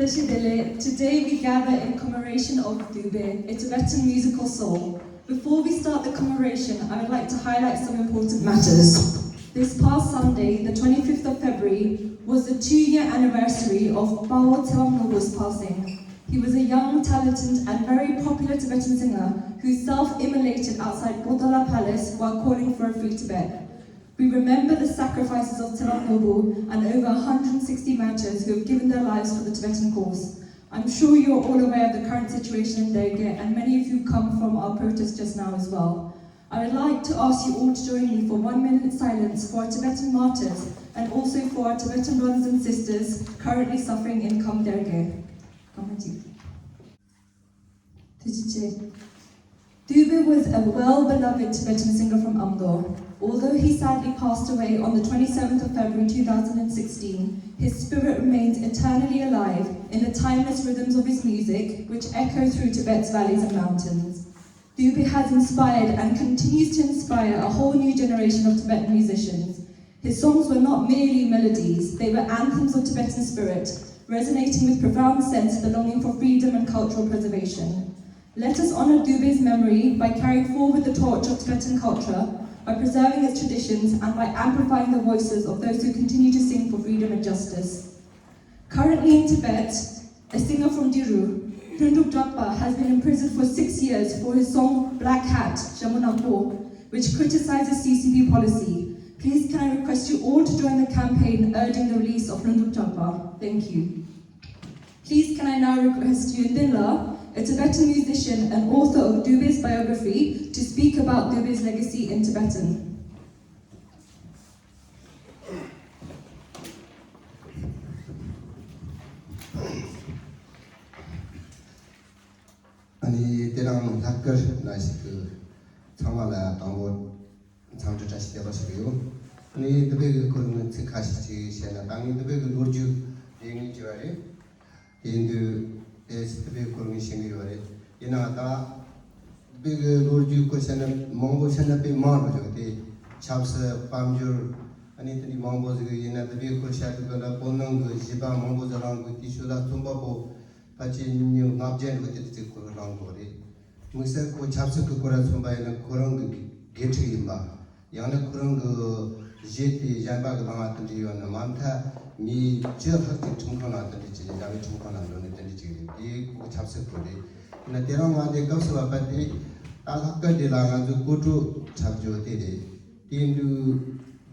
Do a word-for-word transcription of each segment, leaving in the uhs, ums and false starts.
Today we gather in commemoration of Dube, a Tibetan musical soul. Before we start the commemoration, I would like to highlight some important matters. This past Sunday, the twenty-fifth of February, was the two-year anniversary of Pawo Tshewang Lhobu's passing. He was a young, talented, and very popular Tibetan singer who self-immolated outside Potala Palace while calling for a free Tibet. We remember the sacrifices of Tshewang Lhobu and over a hundred sixty martyrs who have given their lives for the Tibetan cause. I'm sure you're all aware of the current situation in Derge, and many of you come from our protest just now as well. I would like to ask you all to join me for one minute silence for our Tibetan martyrs and also for our Tibetan brothers and sisters currently suffering in Kham Derge. Kham Derge. Dube was a well-beloved Tibetan singer from Amdo. Although he sadly passed away on the twenty-seventh of February two thousand sixteen, his spirit remains eternally alive in the timeless rhythms of his music, which echo through Tibet's valleys and mountains. Dube has inspired and continues to inspire a whole new generation of Tibetan musicians. His songs were not merely melodies, they were anthems of Tibetan spirit, resonating with profound sense of the longing for freedom and cultural preservation. Let us honor Dube's memory by carrying forward the torch of Tibetan culture, by preserving its traditions, and by amplifying the voices of those who continue to sing for freedom and justice. Currently in Tibet, a singer from Diru, Lhundrup Drapa, has been imprisoned for six years for his song Black Hat, Shamuna Po, which criticizes C C P policy. Please can I request you all to join the campaign urging the release of Lhundrup Drapa. Thank you. Please can I now request Yun Din La, a Tibetan musician and author of Dube's biography, to speak about Dube's legacy in Tibetan. ཨ་ནི་དེ་རིང་ལྷག་དཀར་ན་ཞིག་གི་ཚང་མ་ལ་དང་པོ་འཚམས་འདྲི་བཀྲ་ཤིས་བདེ་ལེགས་ཞུ་གི་ཡོད། ཨ་ནི་འདི་པའི་གི་སྐོར་ངས་ཚིག་ཁ་ཤས་ཅིག་བཤད་ན། ད་ངས་འདི་པའི་གི་ལོ་རྒྱུས་དེ་ངས་བྲིས་པ་རེད། དེ་ཡིན་དུས་དེ་འདི་པའི་སྐོར་ངས་བཤད་གི་ཡོད་རེད། ཡིན་ནའང་ད་འདི་པའི་གི་ལོ་རྒྱུས་སྐོར་བཤད་ན་མང་པོ་བཤད་ན་དཔེ་མང་རུ་འགྲོ་གི། དེ་ཆབ་སྲིད་དཔལ་འབྱོར་ཨ་ནི་དེ་འདྲའི་མང་པོ་ཟིག་ཡིན་ན། འདི་པའི་སྐོར་བཤད་དུས་ག་ལ་བོད་ནང་གི་གཞས་པ་མང་པོ་ཟིག་རང་གི་དེ་ཤོད་ལ་རྩོམ་པ་པོ་ཕལ་ཆེར་ཉིས་ལྔ་བརྒྱ་འགྲོ་དེ་ཚོའི་སྐོར་རང་འགྲོ་རེད། དམིགས་བསལ་ཁོ་ཆབ་སྲིད་ཀྱི་སྐོར་ལ་མཚོན་པ་ཡིན་ན་ཁོ་རང་གི་དགེ་ཕྲུག་ཡིན་པ། ཡང་ན་ཁོ་རང་གི་གཞས་དེ་གཞན་པ་གི་ནང་ལ་དེ་འདྲ་ཡོད་ན་མ་མཐའ་མི་བཅུ་ལྷག་ཅིག་ཁྲིམས་ཁང་ནང་དེ་འདྲ་བྱས་ནས་རྒྱ་མིའི་ཁྲིམས་ཁང་ནང་འགྲོ་ནས་དེ་འདྲ་ཅིག་རེད། དེ་ཁོ་ཆབ་སྲིད་སྐོར་རེད། ཡིན་ན་དེ་རིང་ང་དེ་སྐབས་སུ་བབས་པ་དེ་ད་ལྷག་དཀར་དེ་ལ་ང་ཚོས་སྐོར་བྲོ་འཁྲབ་རྒྱུ་དེ་རེད། དེ་འདུག་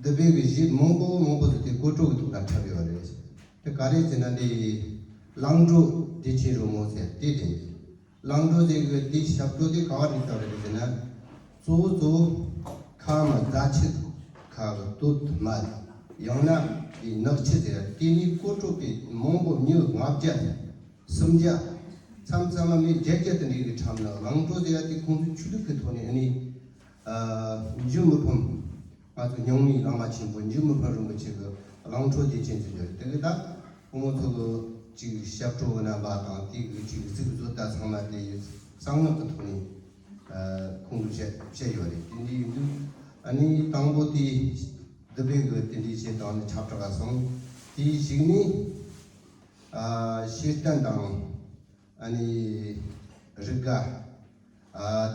འདི་པའི་གི་གཞས་མང་པོ་མང་པོ་ཟིག་དེ་སྐོར་བྲོ་གི་ཐོག་ལ་འཁྲབ་ཡོད་རེད། དེ་ག་རེ་ཟེར་ན་དེ་གླང་བྲོ་བདེ་ཆེན་རོལ་མོ་ཟེར་དེ་རེད། གླང་བྲོ་དེ་གི་དེ་ཞབས་བྲོ་དེ་ག་བ་ནས་བཏགས་རེད་ཟེར་ན། གཙོ་བོ་གཙོ་བོ་ཁ་མ་རྫ་ཆུ་ཁ་གི་སྟོད་མ་ཡང་ན་དེ་ནག་ཆུ་ཟེར་དེ་ནས་སྐོར་བྲོ་དེ་མང་པོ་མི་ལྔ་བརྒྱ་སུམ་བརྒྱ་མཚམས་མཚམས་མ་མི་བརྒྱད་བརྒྱ་དེ་འདྲའི་གི་འཁྲབ་ན། གླང་བྲོ་ཟེར་ཡ་དེ་ཁོང་ཚོ་ཆོས་ལུགས་ཀྱི་ཐོག་ནས་ཨ་ནི་འཇུ་མི་ཕམ། ང་ཚོ་རྙིང་མའི་བླ་མ་ཆེན་པོ་འཇུ་མི་ཕམ་རིན་པོ་ཆེ་གི་གླང་བྲོ་དེ་ཅན་ཟེར་རྒྱུ་རེད། དེ་གི་ད་སྐུ་ངོ་ཚོ་གི་ཅིག་ཞབས་བྲོ་གི་རྣམ་པ་དང་དེ་གི་ཅིག་གཟུགས་བཟོ་ལྟ་ཚང་མ་དེ་གསང་སྔགས་ཀྱི་ཐོག་ནས་ཨ་ཁོང་གིས་བཤད་བཤད་ཡོད་རེད། དེ་འདྲ་ཡིན་དུས་ཨ་ནི་དང་པོ་དེ་འདི་པའི་གི་དེ་འདྲའི་བྱེད་སྟངས་ནི་ཁྱབ་བསྒྲགས་སོང་། དེའི་གཞུག་ནས་ཨ་ཤེས་ལྡན་དང་ཨ་ནི་རིག་དགའ། ཨ།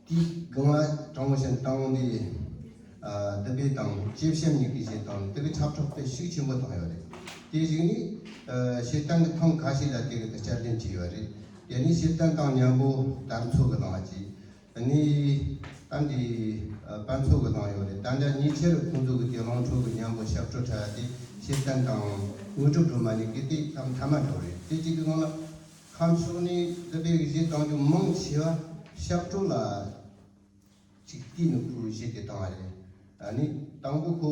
དེའི་སྒང་ལ་དྲང་པོ་བཤད་ན་དང་པོ་འདི། ཨ། འདི་པའི་དང་བཅུ་བཤམས་གཉིས་ཀྱི་བྱེད་སྟངས་དེ་གི་ཁྱབ་བསྒྲགས་དཔེ་ཤུགས་ཆེན་པོ་བཏང་ཡོད་རེད། དེའི་གཞུག་ནས་ཨ་ཤེས་ལྡན་གྱི་ཐེངས་ཁ་ཤས་ལ་དེ་གི་དེ་བསྐྱར་ལྡན་བྱས་ཡོད་རེད། དེ་ནས་ཤེས་ལྡན་དང་མཉམ་པོ་དར་མཚོ་གི་ནང་ལ་བྱས། ཨ་ནི་ད་འདི་ཨ་དཔལ་མཚོ་གི་ནང་ཡོད་རེད། ད་འདྲ་ཉེ་ཆར་ཁོང་ཚོ་གི་དེ་གླང་བྲོ་གི་མཉམ་པོ་ཞབས་བྲོ་འཁྲབ་ཡ་དེ་ཤེས་ལྡན་དང་དངོས་གྲུབ་སྒྲོལ་མ་གཉིས་ཀྱི་དེ་ཐམ་ཐ་མ་འགྲོ་རེད། དེ་གཅིག་གི་ནང་ལ། ཁམས་ཕྱོགས་ནས་འདི་པའི་གཞས་བཏང་རྒྱུ་མང་ཆེ་བ་ཞབས་བྲོ་ལ་ཅིག་བལྟས་ནས་ཁོའི་གཞས་དེ་བཏང་བ་རེད། ཨ་ནི་དང་པོ་ཁོ་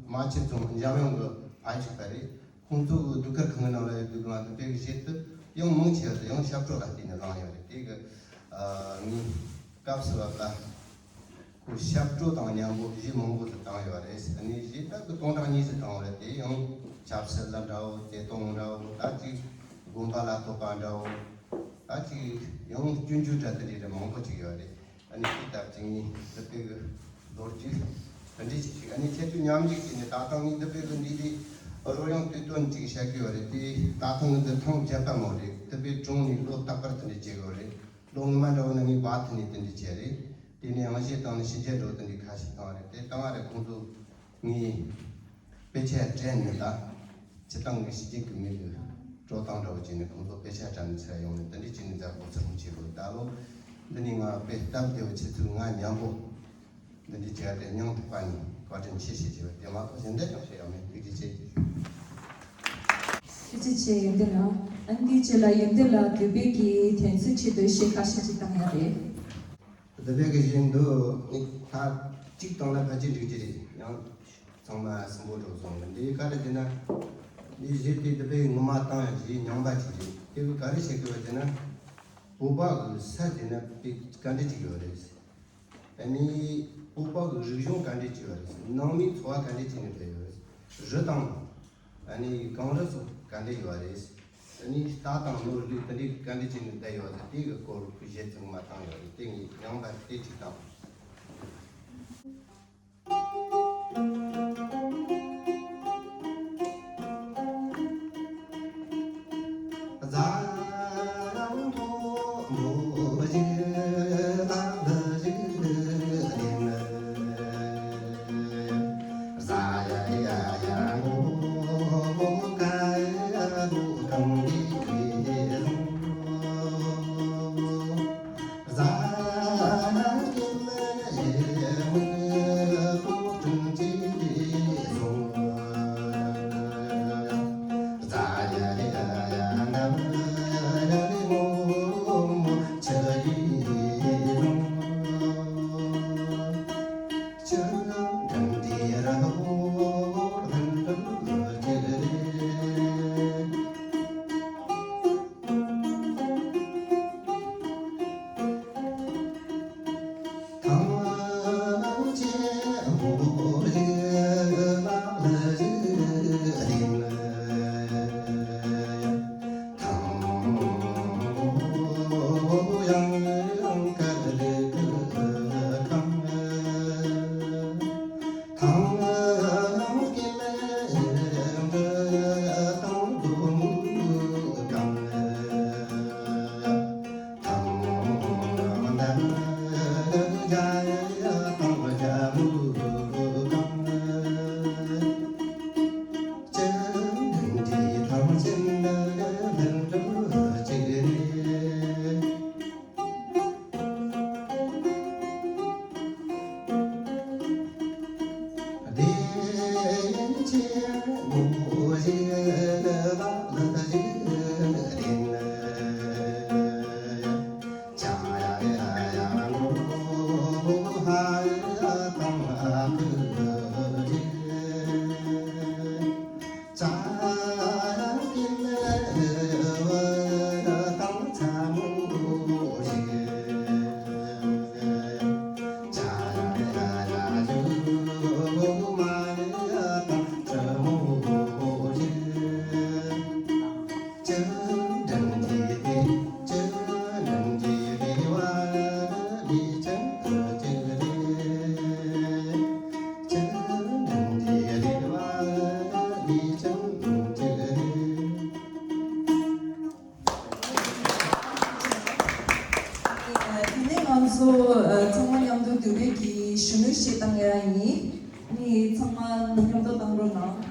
རྨ་ཆུ་རྫོང་འཇམ་དབྱངས་ཀྱི་ཕ་ཡུལ་ཅིག་པ་རེད། ཁོང་ཚོ་གི་ཟློས་གར་ཁང་གི་ནང་ལ་ཡོད་དུས་སྒང་ལ་འདི་པའི་གཞས་དེ་ཡང་མང་ཆེ་བ་དེ་ཡང་ཞབས་བྲོ་ལ་བལྟས་ནས་བླངས་ཡོད་རེད། དེ་གི་ཨ་ངའི་སྐབས་སུ་བབས་པ། ཁོ་ཞབས་བྲོ་དང་མཉམ་པོ་གཞས་མང་པོ་ཞིག་བཏང་ཡོད་རེད། ཨ་ནི་གཞས་ད་གི་སྟོང་ཕྲག་གཉིས་ཤིག་བཏང་བ་རེད། དེ་ཡང་ཆབ་སྲིད་ལ་འདྲ་བོ། བདེ་སྟོང་འདྲ་བོ། ད་ཅིག་དགོན་པ་ལ་གཏོགས་པ་འདྲ་བོ། ད་ཅིག་ཡང་སྐྱོན་བརྗོད་འདྲ་དེ་འདྲའི་རེ་མང་པོ་ཅིག་ཡོད་རེད། ཨ་ནི་དེ་ལྟར་ཅིག་ངས་འདི་པའི་གི་ལོ་རྒྱུས་འདི་འདྲ་ཞིག་ཞིག་ཨ་ནི་ཁྱེད་ཚོས་མཉམ་ཞུགས་བྱས་ནས་ད་ལྟ་ངས་འདི་པའི་གི་འདི་འདི་ རོལ་དབྱངས་དུས་སྟོན་ཅིག་བཤད་ཀྱི་ཡོད་རེད། དེ་ད་ཐེངས་འདི་ཐེངས་བརྒྱད་པ་མོ་རེད། དེ་པའི་གྲོང་ནས་ལོ་རྟག་པར་དེ་འདྲ་བྱེད་ཀྱི་ཡོད་རེད། ལོ་སྔོན་མ་འདྲ་བོ་ན་ངས་བ་དེ་ནས་དེ་འདྲ་བྱས་རེད། དེ་ནས་དབང་ཞེས་བཏང་ནས་ཕྱི་རྒྱལ་འགྲོ་དེ་འདྲའི་ཁ་ཤས་བཏང་བ་རེད། དེ་བཏང་བ་རེད། ཁོང་ཚོ་ངས་དཔེ་ཆ་སྤྲད་ནས། ད་སྤྱི་བཏང་གི་ཕྱི་རྒྱལ་གི་མི་གི་སྤྲོ་སྟངས་འདྲ་བོ་བྱས་ནས་ཁོང་ཚོ་དཔེ་ཆ་དྲངས་ནས་ཚུར་ཡོང་ནས་དེ་འདྲ་བྱས་ནས་མཛད་སྒོ་ཚུགས་རུང་བྱེད་དགོས། ད་ལོ་འདི་ནས་ང་དཔེ་སྟབས་བདེ་བོ་ཆེ་ཚུལ་ང་མཉམ་པོ་འདི་འདྲ་བྱས་ཏེ་སྙིང་ཐག་པ་ནས་བཀའ་དྲིན་ཆེ་ཞེས་བྱས་པ་དེ་མ་གཏོགས་གཞན་དོན་ཅང་བཤད་ཡོད་མེད། ཐུགས་རྗེ་ཆེ། ཐུགས་རྗེ་ཆེ། ཡོན་ཏན་ལགས། ཨ་ནི་དེའི་རྗེས་ལ་ཡོན་ཏན་ལགས་བོད་པའི་གི་དོན་ཚན་ཆེད་དུ་གཞས་ཁ་ཤས་ཅིག་བཏང་ཡ་རེད། བོད་པའི་གི་གཞས་འདི་ནི་ད་གཅིག་བཏང་ན་ཕལ་ཆེར་འགྲིག་གི་རེད། ཡང་ཚང་མ་སིམ་པོ་འགྲོ་སོང་། འདི་ག་རེ་ཟེར་ན། འདི་གཞས་དེ་བོད་པའི་ངོ་མ་བཏང་ཡ་གཞས་རྙིང་པ་ཅིག་རེད། དེ་གི་ག་རེ་བཤད་ཀྱི་ཡོད་ཟེར་ན། བོད་པ་གི་ས་ཟེར་ན་དཔེ་ག་འདྲ་ཅིག་ཡོད་རེད། ཨ་ནི་བོད་པ་གི་རིག་གཞུང་ག་འདྲ་ཅིག་ཡོད་རེད། ནང་མིའི་འཚོ་བ་ག་འདྲ་ཅིག་ནས་བསྡད་ཡོད་རེད། རི་དང་ཨ་ནི་གངས་རི་སོགས་ག་འདྲ་ཡོད་རེད། ཨ་ནི་རྟ་དང་ནོར་ལུག་དེ་འདྲའི་ག་འདྲ་ཅིག་ནས་བསྡད་ཡོད་རེད། དེ་གི་སྐོར་གྱི་གཞས་ཚང་མ་བཏང་ཡོད་རེད། དེ་ངས་རྙིང་པ་དེ་གཅིག་བཏང་། དེ་ནས་ང་ཚོ་ཚང་མ་མཉམ་དུ་བོད་པའི་གི་གཞོན་ནུ་གཞས་བཏང་ཡ་ཡིན། ནི་ཚང་མ་མཉམ་དུ་བཏང་རོགས་གནང་།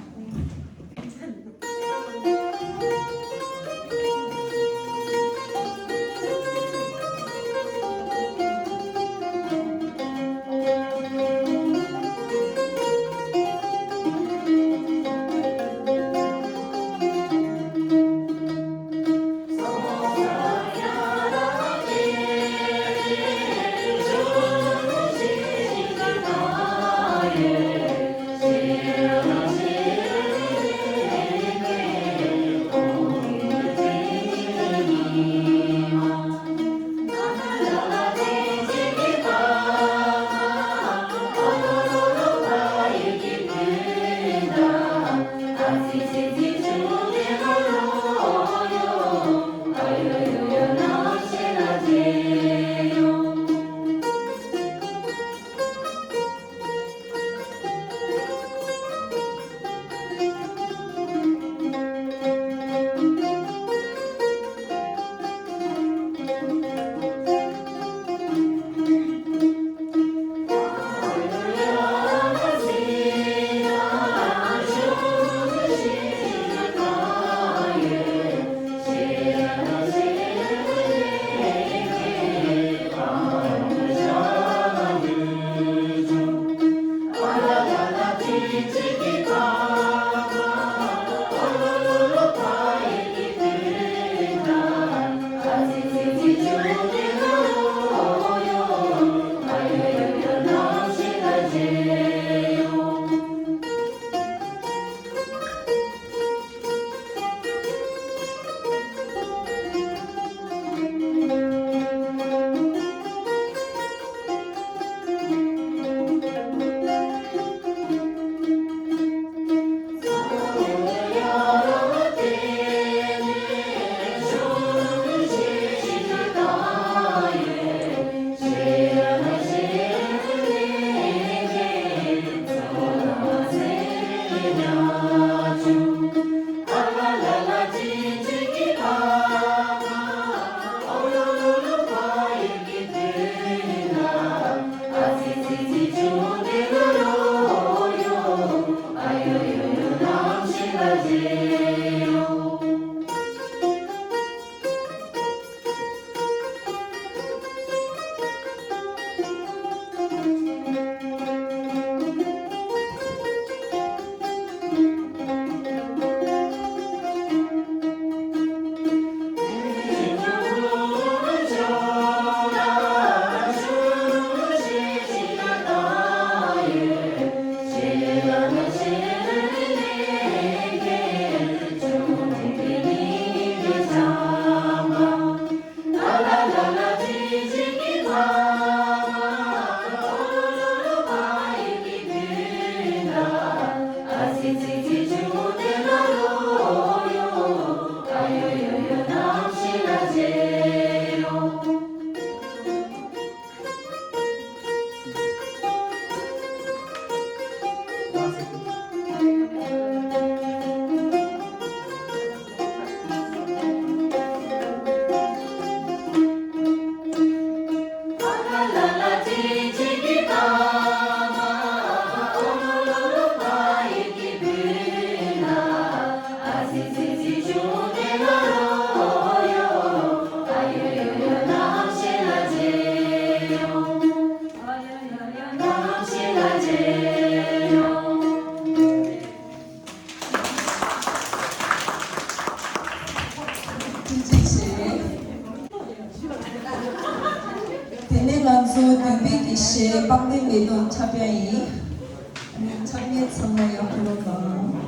ཐུགས་རྗེ་ཆེ། དེ་ནས་ང་ཚོ་འདུས་པའི་གི་གཞས་དཔལ་ལྡན་མེ་ཏོག་འཁྲབ་ཡ་ཡིན། ཨ་ནི་འཁྲབ་མཁན་ཚང་མ་ཡར་འཁོར་རོགས་གནང་།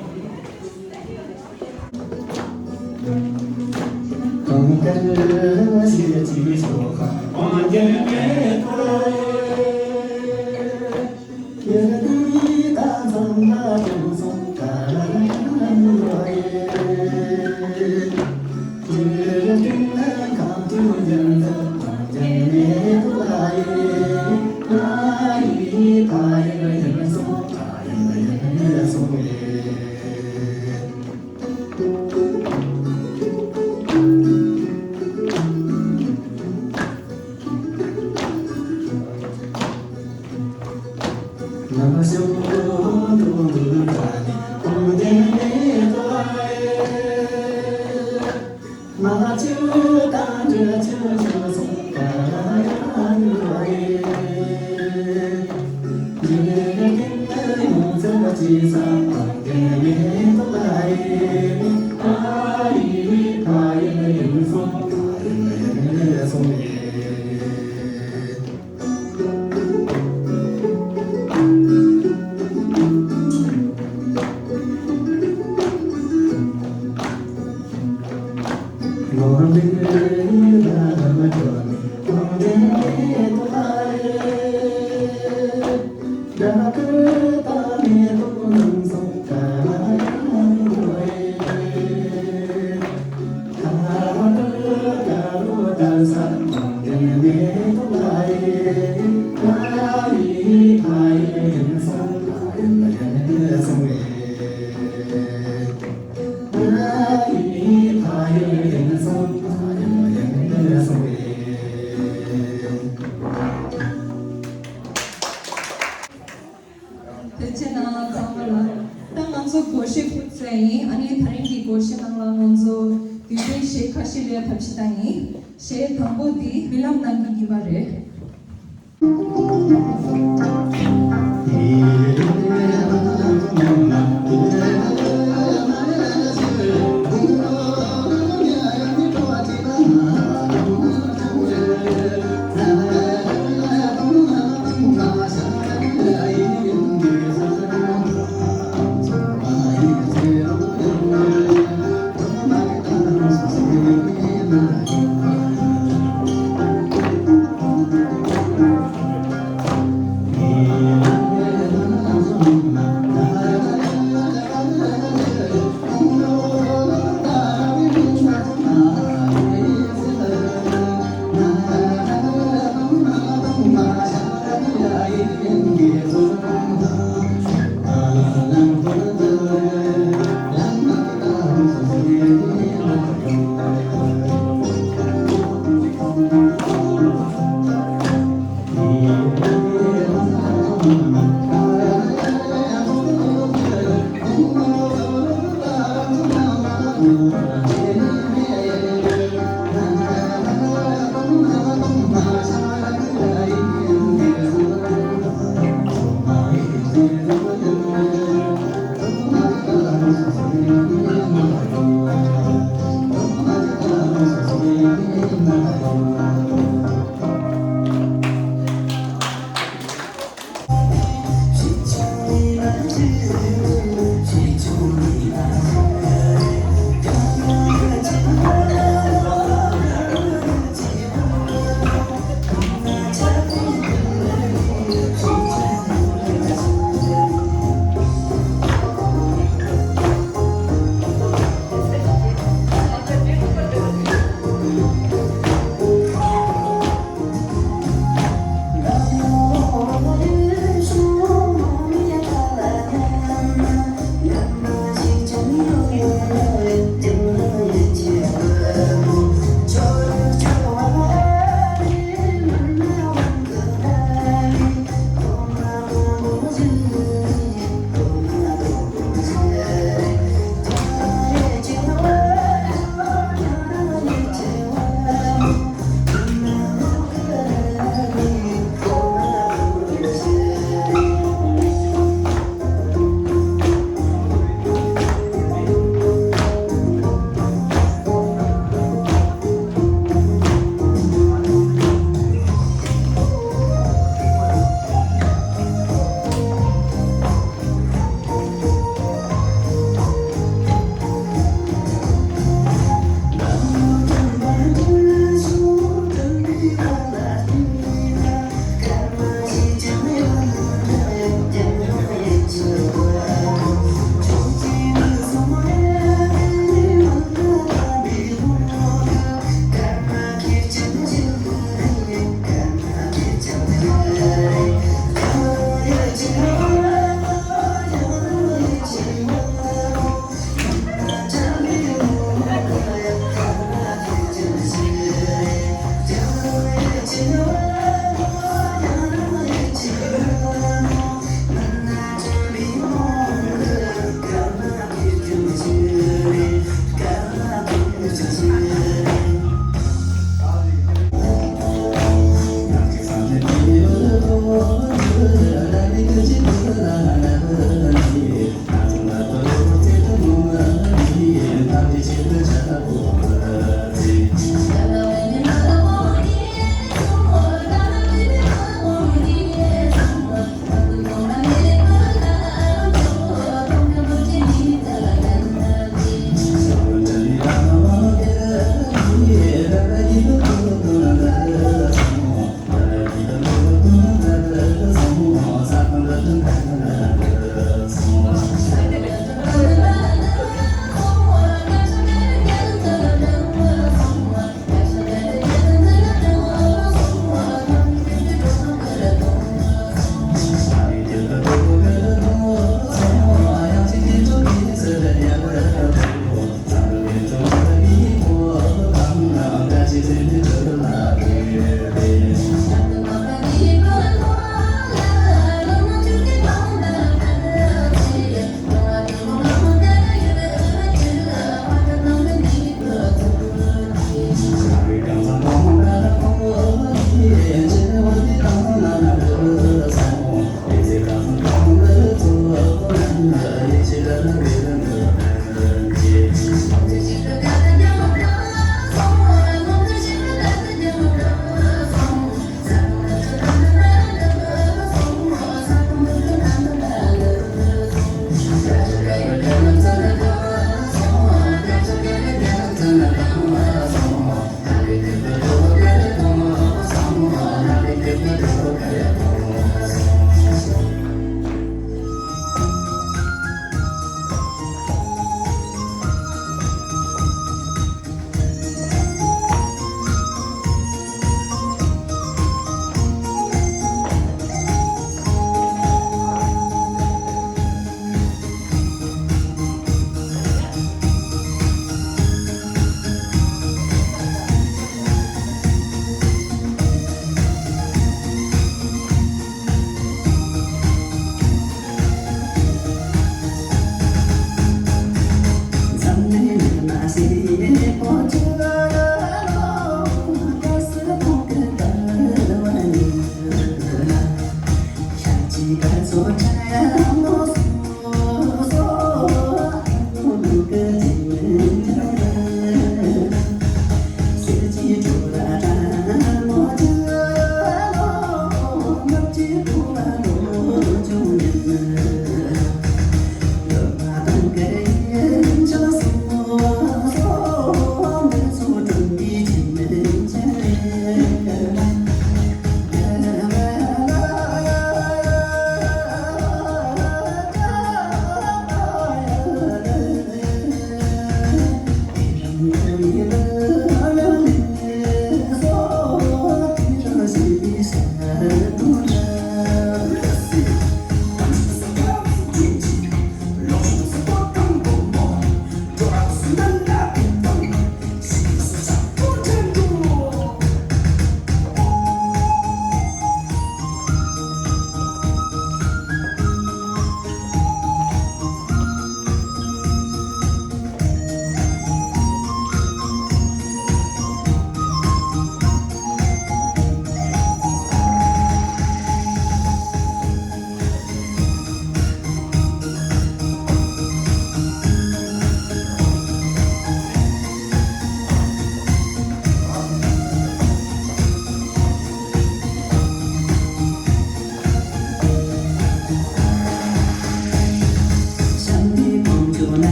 ཐུགས་རྗེ་གནང་ཚང་མ་ལ། ད་ང་ཚོ་སྒོར་གཞས་ཕུལ་ཚར་ཡིན། ཨ་ནི་ད་རིང་གི་སྒོར་གཞས་ནང་ལ་ང་ཚོ་འདུས་པའི་གཞས་ཁ་ཤས་ལ་ཐབས་ཤེས་བཏང་ཡིན། གཞས་དང་པོ་དེ་རྨི་ལམ་ནང་གི་ཉི་མ་རེད།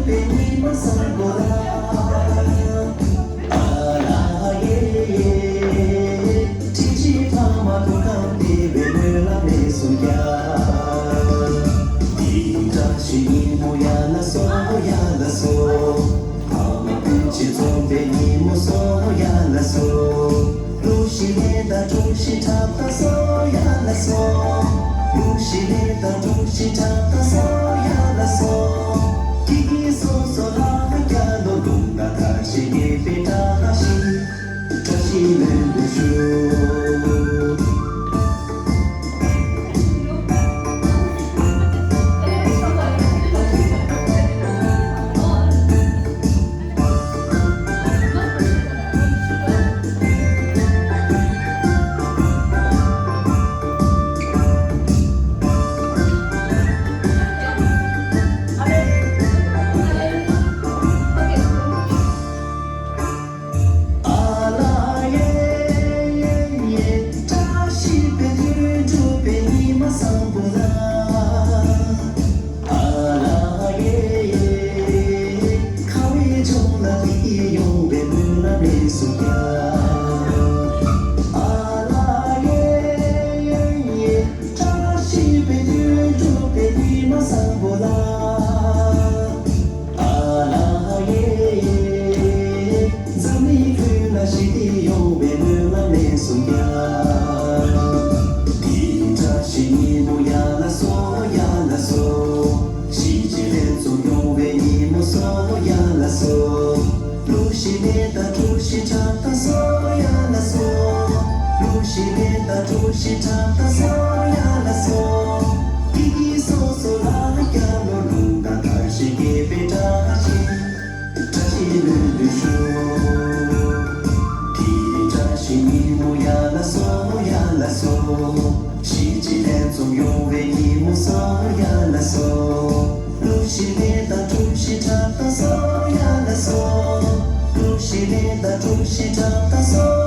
པའི་ཉི་མ་བཟང་པོ་ལ། ཨ་ལ་ཡེ་ཡེ། ཁྲིག་ཁྲིག་ཕ་མ་སྐུ་ཁམས་བདེ་བའི་སྨོན་ལམ་ལེགས་སོ་རྒྱ། འདི་བཀྲ་ཤིས་ཉིན་མོ་ཡ་ལ་སོ་ཡ་ལ་སོ། ཕ་མ་སྤུན་མཆེད་འཛོམས་པའི་ཉིན་མོ་སོ་ཡ་ལ་སོ། གླུ་ཞིག་ལེན་དང་གྲོ་ཞིག་འཁྲབ་དང་སོ་ཡ་ལ་སོ། གླུ་ཞིག་ལེན་དང་གྲོ་ཞིག་འཁྲབ་དང་སོ་ཡ་ལ་སོ། ཀི་ཀི་སོ་སོ་ལ་རྒྱ་ལོ་ལུང་དང་ཐར་ཞིག་རྒྱས་པའི་བཀྲ་ཤིས་བཀྲ་ཤིས་ལོན་པའི་ཤུགས། ཨ་ལ་ཡེ་ཡེ་ཡེ། བཀྲ་ཤིས་པའི་དུས་འགྲུབ་པའི་ཉི་མ་བཟང་པོ་ལ། ཨ་ལ་ཡེ་ཡེ། ཁ་བའི་ལྗོངས་ལ་བདེ་སྐྱིད་ཡོང་བའི་སྨོན་ལམ་ལེགས་སོ་རྒྱ། ཨ་ལ་ཡེ་ཡེ་ཡེ། བཀྲ་ཤིས་པའི་དུས་འགྲུབ་པའི་ཉི་མ་བཟང་པོ་ལ། ཨ་ལ་ཡེ། འཛམ་གླིང་ཁྱོན་ལ་ཞི་བདེ་ཡོང་བའི་སྨོན་ལམ་ལེགས་སོ་རྒྱ། འདི་བཀྲ་ཤིས་ཉིན་མོ་ཡ་ལ་སོ་ཡ་ལ་སོ། གཞིས་བྱེས་ལྷན་འཛོམས་ཡོང་བའི་ཉིན་མོ་སོ་ཡ་ལ་སོ། གླུ་ཞིག་ལེན་དང་གྲོ་ཞིག་འཁྲབ་དང་སོ་ཡ་ལ་སོ། གླུ་ཞིག་ལེན་དང་གྲོ་ཞིག་འཁྲབ་དང་སོ་ཡ་ལ་སོ། ཀི་ཀི་སོ་སོ་ལ་རྒྱ་ལོ་ལུང་དང་ཐར་ཞིག་རྒྱས་པའི་བཀྲ་ཤིས་བཀྲ་ཤིས་ལོན་པའི་ཤུགས། དེ་བཀྲ་ཤིས་ཉིན་མོ་ཡ་ལ་སོ་ཡ་ལ་སོ། གཞིས་བྱེས་ལྷན་འཛོམས་ཡོང་བའི་ཉིན་མོ་སོ་ཡ་ལ་སོ། གླུ་ཞིག་ལེན་དང་གྲོ་ཞིག་འཁྲབ་དང་སོ་ཡ་ལ་སོ། གླུ་ཞིག་ལེན་དང་གྲོ་ཞིག་འཁྲབ་དང་སོ་